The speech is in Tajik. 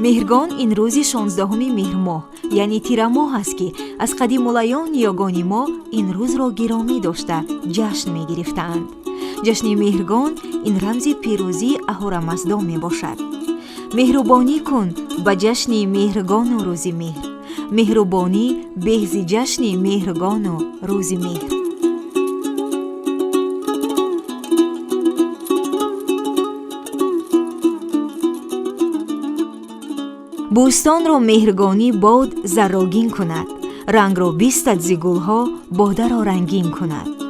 Меҳргон ин рӯзи 16-уми меҳрмоҳ, яъне тирамоҳ аст, ки аз қадимулайём ниёгони мо ин рӯзро гиромӣ дошта ҷашн мегирифтаанд. Ҷашни Меҳргон ин рамзи пирӯзии Аҳурамаздо мебошад. Меҳрубонӣ кун ба ҷашни Меҳргону рӯзи меҳр, меҳрубонӣ беҳзи ҷашни Меҳргону рӯзи меҳр. Бӯстонро меҳргонӣ бод заррогин кунад, рангро бистад зи гулҳо, бодаро рангин кунад.